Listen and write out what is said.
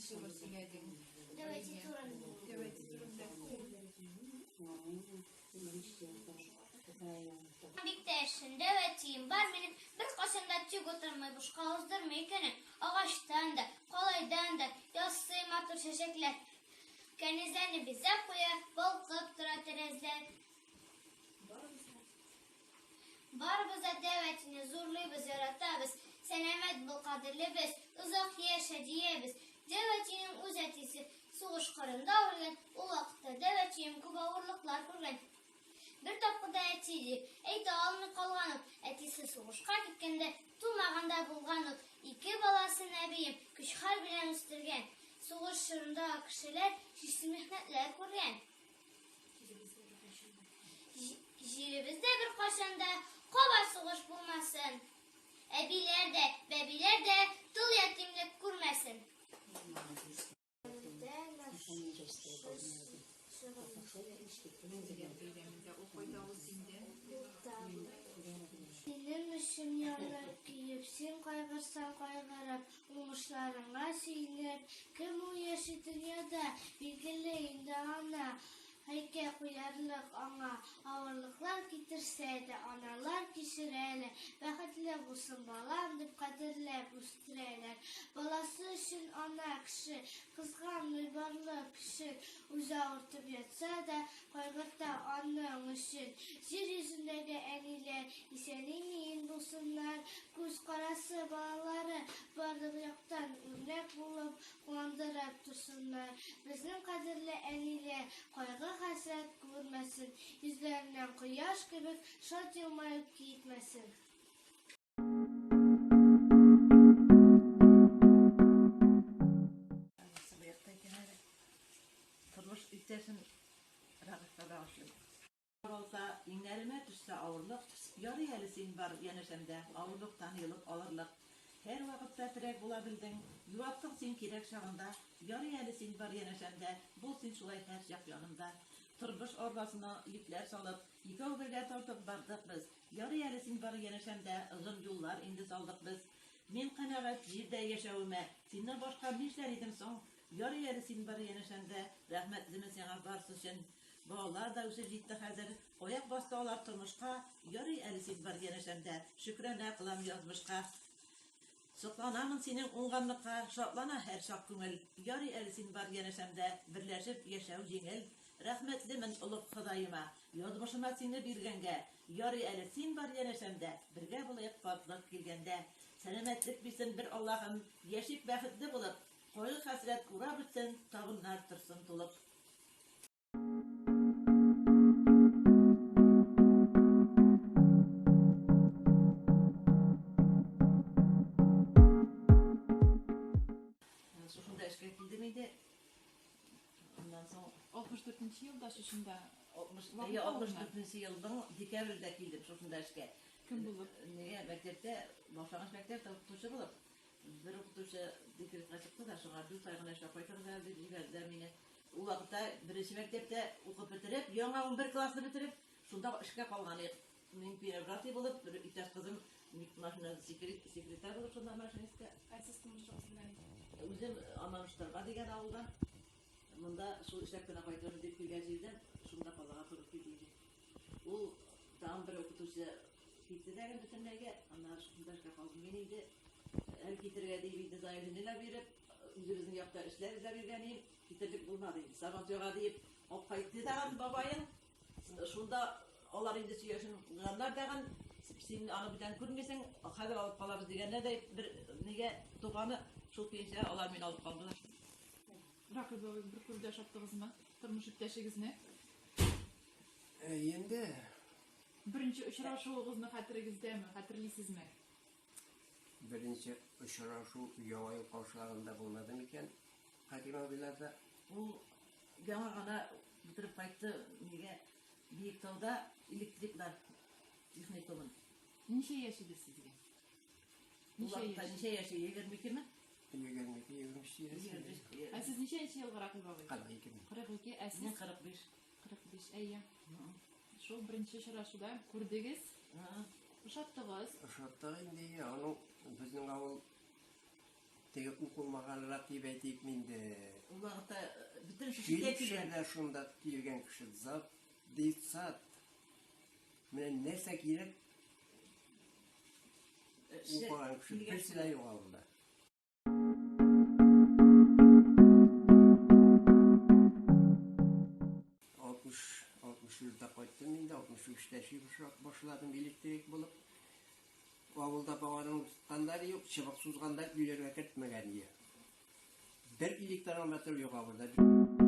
шигырь сөйләдең? Давайте турында. Давайте турында. Бик тә эшендә әтием бар минем, беркайчан да тик утырмый, бушка уздырмый көнен. Агачтан да, калайдан да ясый матур чәчәкләр. Кәнизәне бизәп куя, балкып тора тәрәзләр. Барыбыз да дәү әтине зурлыйбыз, яратабыз. Сәламәт бул, кадерлебез, озак яшә, диябез. Дәү әтинең үз әтисе сугыш кырында үлгән, ул вакытта дәү әтием күп авырлыклар күргән. Бер тапкыр да әти дип әйтә алмый калган ул. Әтисе сугышка киткәндә тумаган да булган ул. Ике баласын әбием көч-хәл белән үстергән. Сугыш чорында кешеләр чиксез михнәтләр күргән. Җиребездә беркайчан да кабат сугыш булмасын. Әбиләр дә, бәбиләр дә тол ятимлек күрмәсен. Минем өчен янып көеп, син кайгырсаң кайгырып, уңышларыңа сөенеп, кем ул яши дөньяда, билгеле инде ана. Һәйкәл куярлык аңа, авырлыклар китерсә дә, аналар кичерәләр, бәхетле булсын балам дип кадерләп үстерәләр. Баласы өчен ана кеше кызганмый барлык көчен, үзе авыртып ятса да, кайгырта аның өчен. Җир йөзендәге әниләр исән-имин булсыннар, күз карасы балалары барлык яктан үрнәк булып, Куандырып торсыннар. Безнең кадерле әниләр кайгы-хәсрәт күрмәсен, йөзләреннән кояш кебек шат елмаю китмәсен. Тормыш иптәшем Рәгыйфкә багышлыйм. Алса, иңнәремә төшсә авырлык, Ярый әле син бар янәшәмдә, Авырлыктан йолып алырлык. Һәрвакытта терәк була белдең, Юаттың син кирәк чагында. Ярый әле син бар янәшәмдә, Бул син шулай һәрчак янымда. Тормыш арбасына йөкләр салып, Икәү бергә тартып бардык без. Ярый әле син бар янәшәмдә, Озын юллар инде салдык без. Мин канәгать җирдә яшәвемә, Синнән башка нишләр идем соң? Ярый әле син бар янәшәмдә, Рәхмәтлемен сиңа барсы өчен. Балалар да үсеп җитте хәзер, аяк басты алар тормышка, Ярый әле син бар янәшәмдә, шөкрана кылам язмышка. Сокланамын синең уңганлыкка, шатлана һәрчак күңел. Ярый әле син бар янәшәмдә, берләшеп яшәү җиңел. Рәхмәтлемен олуг Ходаема, язмышыма сине биргәнгә. Ярый әле син бар янәшәмдә, бергә булыйк картлык килгәндә. Сәламәтлек бирсен бер Аллаһым, яшик бәхетле булып. Кайгы-хәсрәт урап үтсен, табыннар торсын тулып. Шушында эшкә килдем инде. Аннан соң 64 елда шушында 64 елның декабрьдә килдем шушында эшкә. Кем булып? Нигә мәктәптә, башлангыч мәктәптә укытучы булып. Бер укытучы декретка чыкты да, шуңа дүрт ай гына эшләп кайтыгыз әле дип җибәрделәр мине. Ул вакытта беренче мәктәптә укып бетереп, яңа 11 классны бетереп, шунда эшкә калган идек. Мин педагог булып, бер иптәш кызым машина секретарь булып шунда машинистка. Ә сез тумышыгыз белән? Үзем Амануштарга дигән авылдан. Монда шул эшләп кенә кайтырбыз дип килгән җирдән шунда калага туры килде инде. Ул тагын бер укытучы китте дә бөтенләйгә, аннары шунда эшкә калдым мин инде. Әле китергә дип инде заявление дә биреп, үзебезнең якта эшләр эзләп йөргән идем, китерлек булмады инде. Сабантуйга диеп алып кайтты тагын бабаең. Шунда алар инде сөйләшенгәннәр тагын, син аны бүтән күрмисең, хәзер алып калабыз дигәннәр дә бер нигә туганы шул көенчә алар мине алып калдылар. Ракыйп абый, бер күрүдә ошаттыгызмы тормыш иптәшегезне? Инде. Беренче очрашуыгызны хәтерегездәме, хәтерлисезме? Беренче очрашу Яңа ел каршылаганда булмады микән? Хәким абыйларда. Ул яңа гына бетереп кайтты нигә Биектауда электриклар техникумын. Ничә яшь иде сезгә? Ничә яшь? Ничә яшь? 22 ме? 22, 23 Ә сез ничәнче елгы Ракыйп абый? 42. 42, ә сез? Мин 45. 45, әйе. Шул беренче очрашуда күрдегез. Ошаттыгыз. Ошаттык инде, аның безнең авыл. Теге укылмаганрак дип әйтик инде. Ул вакытта бөтен читтә килгән. Дә шунда килгән кеше зат, детсад. Менә нәрсә кирәк? Укыган кеше берсе дә юк авылда. 64-дә кайттым инде, 63-тә эшли башладым электрик булып. Авылда баганың тотканнары юк, чыбык сузганда өйләргә кертмәгән ие. Бер электрометр юк авылда.